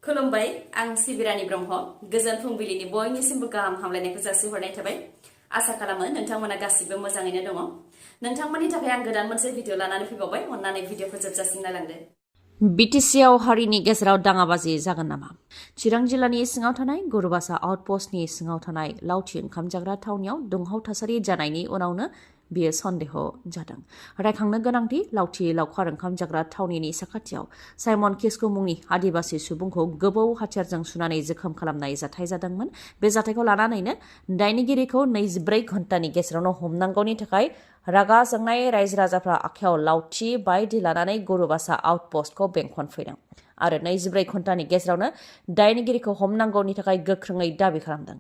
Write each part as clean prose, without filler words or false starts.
खुलुमबाय आं सिबिरानि ब्रह्म गोजोन फुंबिलिनि बयनिसिमबो गाहाम हामलायनायखौ जासिहरनाय थाबाय आसा खालामो नोंथांमोना गासिबो मोजाङैनो दङ नोंथांमोननि थाखाय आं गोदान मोनसे भिडिअ लानानै फैबावबाय अन्नानै भिडिअखौ जोबजासिम नायलांदो बिटिसिआव हारिनि गेजेराव दाङाबाजि जागोन नामा चिरां जिल्लानि सिङाव थानाय गरुबासा आउटपस्टनि सिङाव थानाय लावथि ओंखाम जाग्रा थावनियाव दुंहाव थासारि जानायनि उनावनो बियो सन्देह जादों रायखांनो गोनांदि लावथि लावखार ओंखाम जाग्रा थावनिनि साखाथियाव साइमन किस्कु मुंनि आदिबासि सुबुंखौ गोबौ हाथियारजों सुनानै जोखोम खालामनाय जाथाय जादोंमोन बे जाथायखौ लानानैनो दायनिगिरिखौ 24 घन्टानि गेजेरावनो हमनांगौनि थाखाय रागा जोंनाय रायजो राजाफ्रा आखायाव लावथि बायदि लानानै गरुबासा आउटपस्टखौ बेंखनफैदों आरो 24 घन्टानि गेजेरावनो दायनिगिरिखौ हमनांगौनि थाखाय गोख्रोङै दाबि खालामदों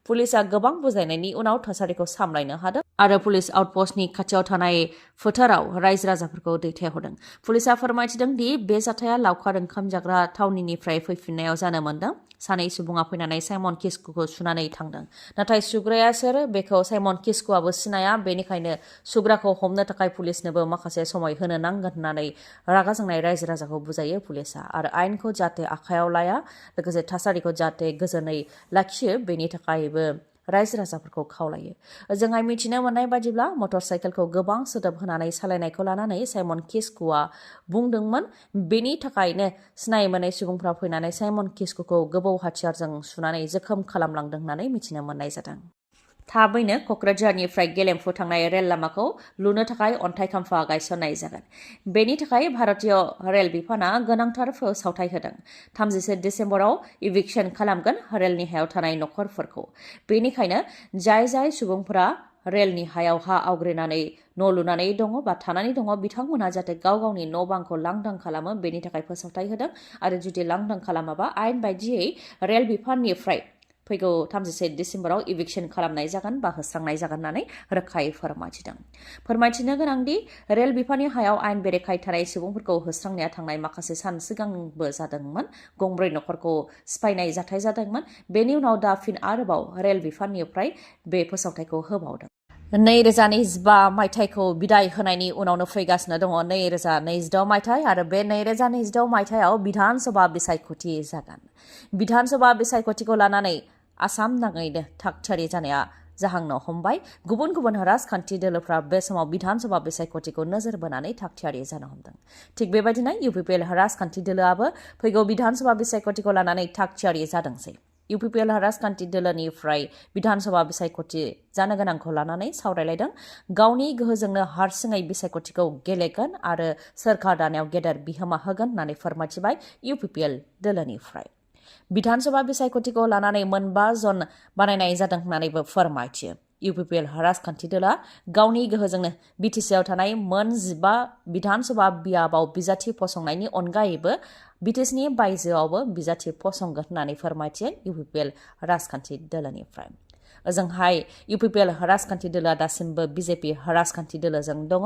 पुलिसआ गोबां बुजायनायनि उनाव थासारिखौ सामलायनो हादों आरो पुलिस आउटपस्टनि खाथियाव थानाय फोथाराव रायजो राजाफोरखौ दैथायहरदों पुलिसआ फोरमायथिदों दि बे जाथाया लावखार ओंखाम जाग्रा थावनिनिफ्राय फैफिननायाव जानो मोनदों सानै सुबुङा फैनानै साइमन किस्कुखौ सुनानै थांदों नाथाय सुग्राया सोर बेखौ साइमन किस्कुआबो सिनाया बेनिखायनो सुग्राखौ हमनो थाखाय पुलिसनोबो माखासे समय होनो नांगोन होननानै रागा जोंनाय रायजो राजाखौ बुजायो पुलिसआ आरो आयेनखौ जाहाथे आखायाव लाया लोगोसे थासारिखौ जाहाथे गोजोनै लाखियो बेनि थाखायबो रायजो राजाफोरखौ खावलायो जोंहाय मिथिनो मोननाय बादिब्ला मटर साइकेलखौ गोबां सोदोब होनानै सालायनायखौ लानानै साइमन किस्कुआ बुंदोंमोन बेनि थाखायनो सिनाय मोनै सुबुंफ्रा फैनानै साइमन किस्कुखौ गोबौ हाथियारजों सुनानै जोखोम खालामलांदों होननानै मिथिनो मोननाय जादों थाबैनो क'क्राझारनिफ्राय गेलेमफु थांनाय रेल लामाखौ लुनो थाखाय अन्थाइ खाम्फा गायसननाय जागोन बेनि थाखाय भारतीय रेल बिफाना गोनांथार फोसावथाय होदों 31 डिसेम्बराव इभिक्सन खालामगोन रेलनि हायाव थानाय नखरफोरखौ बेनिखायनो जाय सुबुंफोरा रेलनि हायाव हा आवग्रिनानै न' लुनानै दङ बा थानानै दङ बिथांमोना जाहाथे गाव गावनि न' बांखौ लांदां खालामो बेनि थाखाय फोसावथाय होदों आरो जुदि लांदां खालामाबा आयेन बायदियै रेल बिफाननिफ्राय फैगौ 31 डिसेम्बराव इभिक्सन खालामनाय जागोन बा होस्रांनाय जागोन होननानै रोखायै फोरमायथिनो गोनांदि रेल बिफाननि हायाव आयेन बेरेखायै थानाय सुबुंफोरखौ होस्रांनाया थांनाय माखासे सान सिगांबो जादोंमोन गंब्रै नखरखौ सिफायनाय जाथाय जादोंमोन बेनि उनाव दा फिन आरोबाव रेल बिफाननिफ्राय बे फोसावथायखौ होबावदों 2025 मायथाइखौ बिदाय होनायनि उनावनो फैगासिनो दङ 2026 मायथाइ आरो बे 2026 मायथाइयाव बिधान सभा बिसायख'थि जागोन बिधान सभा बिसायख'थिखौ लानानै आसाम नाङैनो थागथियारि जानाया जाहांनो हमबाय गुबुन राजखान्थि दोलोफ्रा बे समाव बिधान सभा बिसायख'थिखौ नोजोर बोनानै थागथियारि जानो हमदों थिग बेबायदिनो इउपिपिएल राजखान्थि दोलोआबो फैगौ बिधान सभा बिसायख'थिखौ लानानै थागथियारि जादोंसै इउपिपिएल राजखान्थि दोलोनिफ्राय बिधान सभा बिसायख'थि जानो गोनांखौ लानानै सावरायलायदों गावनि गोहोजोंनो हारसिङै बिसायख'थिखौ गेलेगोन आरो सोरखार दानायाव गेदेर बिहोमा होगोन होननानै फोरमायथिबाय इउपिपिएल दोलोनिफ्राय बिधान सभा बिसायख'थिखौ लानानै 5 जन बानायनाय जादों होननानैबो फोरमायथियो इउपिपिएल राजखान्थि दोला गावनि गोहोजोंनो बिटिसिआव थानाय 15 बिधान सभा बियाबाव बिजाथि फसंनायनि अनगायैबो बिटिसिनि बायजोआवबो बिजाथि फसंगोन होननानै फोरमायथियो इउपिपिएल राजखान्थि दोलोनिफ्राय ओजोंहाय इउपिपिएल राजखान्थि दोलोआ दासिमबो बिजेपि राजखान्थि दोलोजों दङ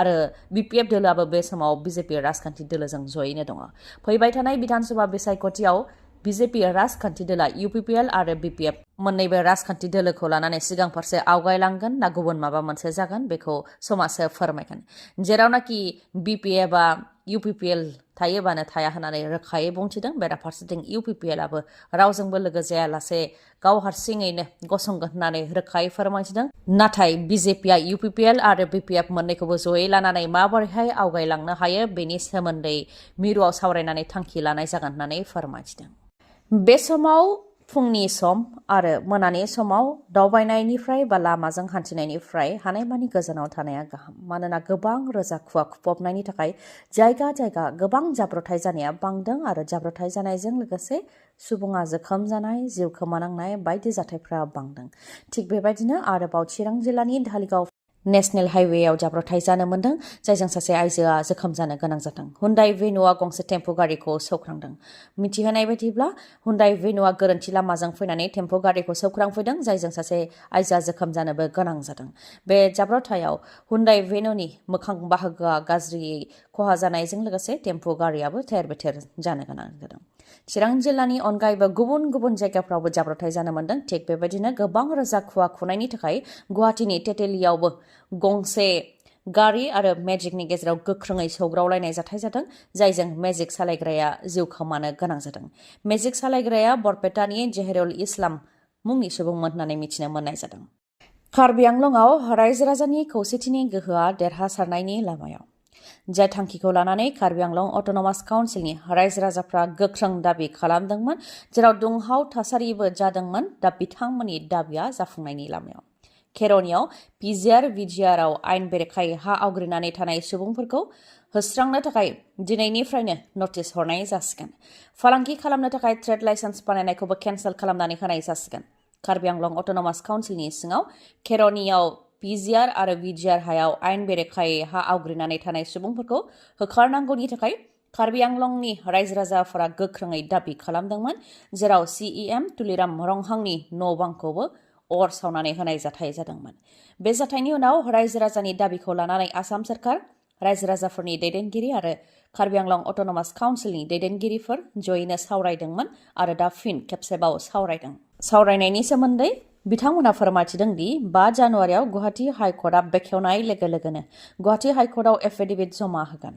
आरो बिपिएफ दोलोआबो बे समाव बिजेपि राजखान्थि दोलोजों जयैनो दङ फैबाय थानाय बिधान सभा बिसायख'थियाव बिजेपि राजखान्थि दोला इउपिपिएल आरो बिपिएफ मोन्नैबो राजखान्थि दोलोखौ लानानै सिगां फारसे आवगायलांगोन ना गुबुन माबा मोनसे जागोन बेखौ समाजआ फोरमायगोन जेरावनाखि बिपिएफआ इउपिपिएल थायोबानो थाया होननानै रोखायै बुंथिदों बेराफारसेथिं इउपिपिएलआबो रावजोंबो लोगो जायालासे गाव हारसिङैनो गसंगोन होननानै रोखायै फोरमायथिदों नाथाय बिजेपिआ इउपिपिएल आरो बिपिएफ मोन्नैखौबो जयै लानानै माबोरैहाय आवगायलांनो हायो बेनि सोमोन्दै मिरुआव सावरायनानै थांखि लानाय जागोन होननानै फोरमायथिदों बे समाव फुंनि सम आरो मोनानि समाव दावबायनायनिफ्राय बा लामाजों हान्थिनायनिफ्राय हानायमानि गोजानाव थानाया गाहाम मानोना गोबां रोजा खुवा खुफबनायनि थाखाय जायगा गोबां जाब्रथाय जानाया बांदों आरो जाब्रथाय जानायजों लोगोसे सुबुङा जोखोम जानाय जिउ खोमानांनाय बायदि जाथायफ्रा बांदों थिग बेबायदिनो आरोबाव चिरां जिल्लानि धालिगाव नेशनेल हाइवेआव जाब्रथाय जानो मोन्दों जायजों सासे आइजोआ जोखोम जानो गोनां जादों हुन्डाइ भेनुआ गंसे टेम्पो गारिखौ सौख्रांदों मिथिहोनाय बायदिब्ला हुन्डाइ भेनुआ गोरोन्थि लामाजों फैनानै टेम्पो गारिखौ सौख्रांफैदों जायजों सासे आइजोआ जोखोम जानोबो गोनां जादों बे जाब्रथायाव हुन्डाइ भेनुनि मोखां बाहागोआ गाज्रियै खहा जानायजों लोगोसे टेम्पो गारियाबो थेर बेथेर जानो गोनां जादों चिरां जिल्लानि अनगायैबो गुबुन जायगाफ्रावबो जाब्रथाय जानो मोन्दों थिग बेबायदिनो गोबां रोजा खुवा खुनायनि थाखाय गुवाहाटीनि टेटेलियावबो गंसे गारि आरो मेजिकनि गेजेराव गोख्रोङै सौग्रावलायनाय जाथाय जादों, जायजों मेजिक सालायग्राया जिउ खोमानो गोनां जादों। मेजिक सालायग्राया बरपेटानि जहेरुल इस्लाम मुंनि सुबुंमोन होननानै मिथिनो मोननाय जादों। कार्बि आंलंआव रायजो राजानि खौसेथिनि गोहोआ देरहासारनायनि लामायाव। जाय थांखिखौ लानानै कार्बि आंलं अट'नमास काउन्सिलनि रायजो राजाफ्रा गोख्रों दाबि खालामदोंमोन, जेराव दुंहाव थासारिबो जादोंमोन, दा बिथांमोननि दाबिया जाफुंनायनि लामायाव। केर'नियाव VGRआव आयेन बेरेखायै हा आवग्रिनानै थानाय सुबुंफोरखौ होस्रांनो थाखाय दिनैनिफ्रायनो नटिस हरनाय जासिगोन। फालांगि खालामनो थाखाय ट्रेड लाइसेन्स बानायनायखौबो केन्सेल खालामनानै होनाय जासिगोन। कार्बि आंलं अट'नमास काउन्सिलनि सिङाव केर'नियाव PGR आरो VGR हायाव आयेन बेरेखायै हा आवग्रिनानै थानाय सुबुंफोरखौ होखारनांगौनि थाखाय कार्बि आंलंनि रायजो राजाफोरा गोख्रोङै दाबि खालामदोंमोन, जेराव CEM तुलिराम रंहांनि न' बांखौबो अर सावनानै होनाय जाथाय जादोंमोन। बे जाथायनि उनाव रायजो राजानि दाबिखौ लानानै आसाम सरकार, रायजो राजाफोरनि दैदेनगिरि आरो कार्बि आंलं अट'नमास काउन्सिलनि दैदेनगिरिफोर जयैनो सावरायदोंमोन आरो दा फिन खेबसेबाव सावरायदों। सावरायनायनि सोमोन्दै बिथांमोना फोरमायथिदों दि 5 जानुवारियाव गुवाहाटी हाइकर्टआ बेखेवनाय लोगो लोगोनो गुवाहाटी हाइकर्टआव एफिडेभिट जमा होगोन।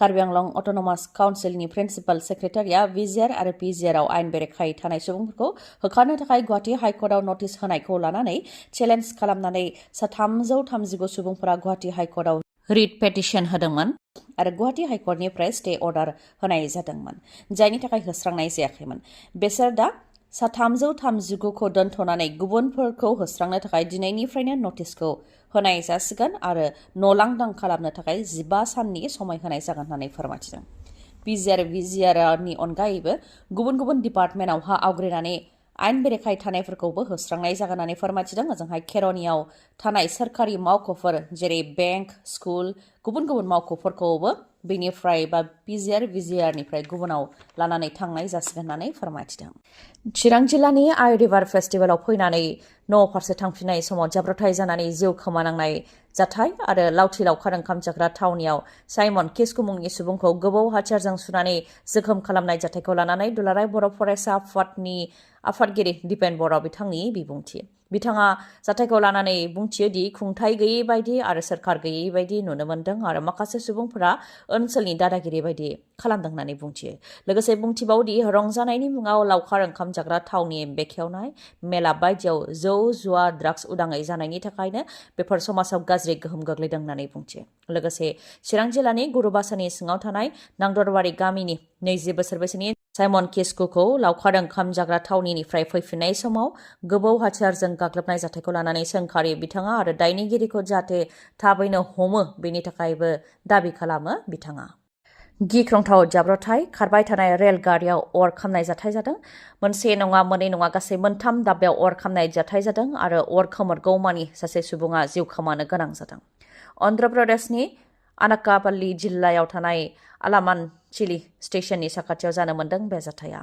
कार्बि आंलं अट'नमास काउन्सिलनि प्रिन्सिपाल सेक्रेटारिया VGR आरो PGRआव आयेन बेरेखायै थानाय सुबुंफोरखौ होखारनो थाखाय गुवाहाटी हाइकर्टआव नटिस होनायखौ लानानै चेलेन्ज खालामनानै 339 सुबुंफोरा गुवाहाटी हाइकर्टआव रिट पेटिशन होदोंमोन आरो गुवाहाटी हाइकर्टनिफ्राय स्टे अर्डार होनाय जादोंमोन, जायनि थाखाय होस्रांनाय जायाखैमोन। बिसोर दा 339खौ दोनथ'नानै गुबुनफोरखौ होस्रांनो थाखाय दिनैनिफ्रायनो नटिसखौ होनाय जासिगोन आरो न' लांदां खालामनो थाखाय 15 साननि समय होनाय जागोन होननानै फोरमायथिदों। PGR VGRनि अनगायैबो गुबुन गुबुन डिपार्टमेन्टआव हा आवग्रिनानै आयेन बेरेखायै थानायफोरखौबो होस्रांनाय जागोन होननानै फोरमायथिदों। ओजोंहाय केर'नियाव थानाय सोरखारि मावख'फोर जेरै बेंक, स्कुल, गुबुन गुबुन मावख'फोरखौबो बेनिफ्राय बा PGR VGRनिफ्राय गुबुनाव लानानै थांनाय जासिगोन होननानै फोरमायथिदों। चिरां जिल्लानि आइ रिभार फेस्टिभेलाव फैनानै न' फारसे थांफिननाय समाव जाब्रबथाय जानानै जिउ खोमानांनाय जाथाय आरो लावथि लावखार ओंखाम जाग्रा थावनियाव साइमन किस्कु मुंनि सुबुंखौ गोबौ हाथियारजों सुनानै जोखोम खालामनाय जाथायखौ लानानै दुलाराय बर' फरायसा आफादनि आफादगिरि दिपेन बर'आ बिथांनि बिबुंथि। बिथाङा जाथायखौ लानानै बुंथियो दि खुंथाय गैयै बायदि आरो सोरखार गैयै बायदि नुनो मोन्दों आरो माखासे सुबुंफोरा ओनसोलनि दादागिरि बायदि खालामदों होननानै बुंथियो। लोगोसे बुंथिबावदि रंजानायनि मुङाव लावखार ओंखाम जाग्रा थावनि बेखेवनाय मेला बायदियाव जौ जुवा ड्राग्स उदाङै जानायनि थाखायनो बेफोर समाजाव गाज्रि गोहोम गोग्लैदों होननानै बुंथियो। लोगोसे चिरां जिल्लानि गुरुबासानि सिङाव थानाय नांदरबारि गामिनि 20 बोसोर बैसोनि साइमन किस्कुखौ लावखार ओंखाम जाग्रा थावनिनिफ्राय फैफिननाय समाव गोबौ हाथियारजों गाग्लोबनाय जाथायखौ लानानै सोंखारि बिथाङा आरो दायनिगिरिखौ जाहाथे थाबैनो हमो बेनि थाखायबो दाबि खालामो बिथाङा। गिख्रंथाव जाब्रबथाय खारबाय थानाय रेल गारियाव अर खामनाय जाथाय जादों। मोनसे नङा मोननै नङा गासै मोनथाम दाब्याव अर खामनाय जाथाय जादों आरो अर खोमोरगौमानि सासे सुबुङा जिउ खोमानो गोनां जादों। अन्ध्र प्रदेशनि आनाकापल्ली जिल्लायाव थानाय आलामानचिली स्टेशननि साखाथियाव जानो मोन्दों बे जाथाया।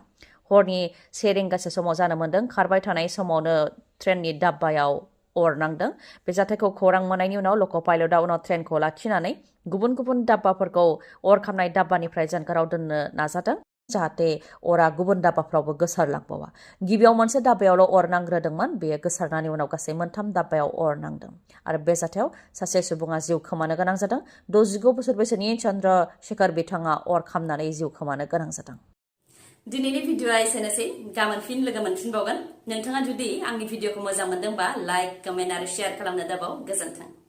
हरनि 1 रिंगासो समाव जानो मोन्दों। खारबाय थानाय समावनो ट्रेननि दाब्बायाव अर नांदों। बे जाथायखौ खौरां मोननायनि उनाव लक' पाइलटआ उनाव ट्रेनखौ लाखिनानै गुबुन गुबुन दाब्बाफोरखौ अर खामनाय दाब्बानिफ्राय जानगाराव दोननो नाजादों, जाहाथे अरा गुबुन दाब्बाफ्रावबो गोसारलांबावा। गिबियाव मोनसे दाब्बायावल' अर नांग्रोदोंमोन, बेयो गोसारनायनि उनाव गासै मोनथाम दाब्बायाव अर नांदों आरो बे जाथायाव सासे सुबुङा जिउ खोमानो गोनां जादों। 69 बोसोर बैसोनि चन्द्र शेखर बिथाङा अर खामनानै जिउ खोमानो गोनां जादों। दिनैनि भिडिअआ एसेनोसै। गाबोन फिन लोगो मोनफिनबावगोन। नोंथाङा जुदि आंनि भिडिअखौ मोजां मोनदोंबा लाइक, कमेन्ट आरो शेयार खालामनो दाबाव। गोजोन्थों।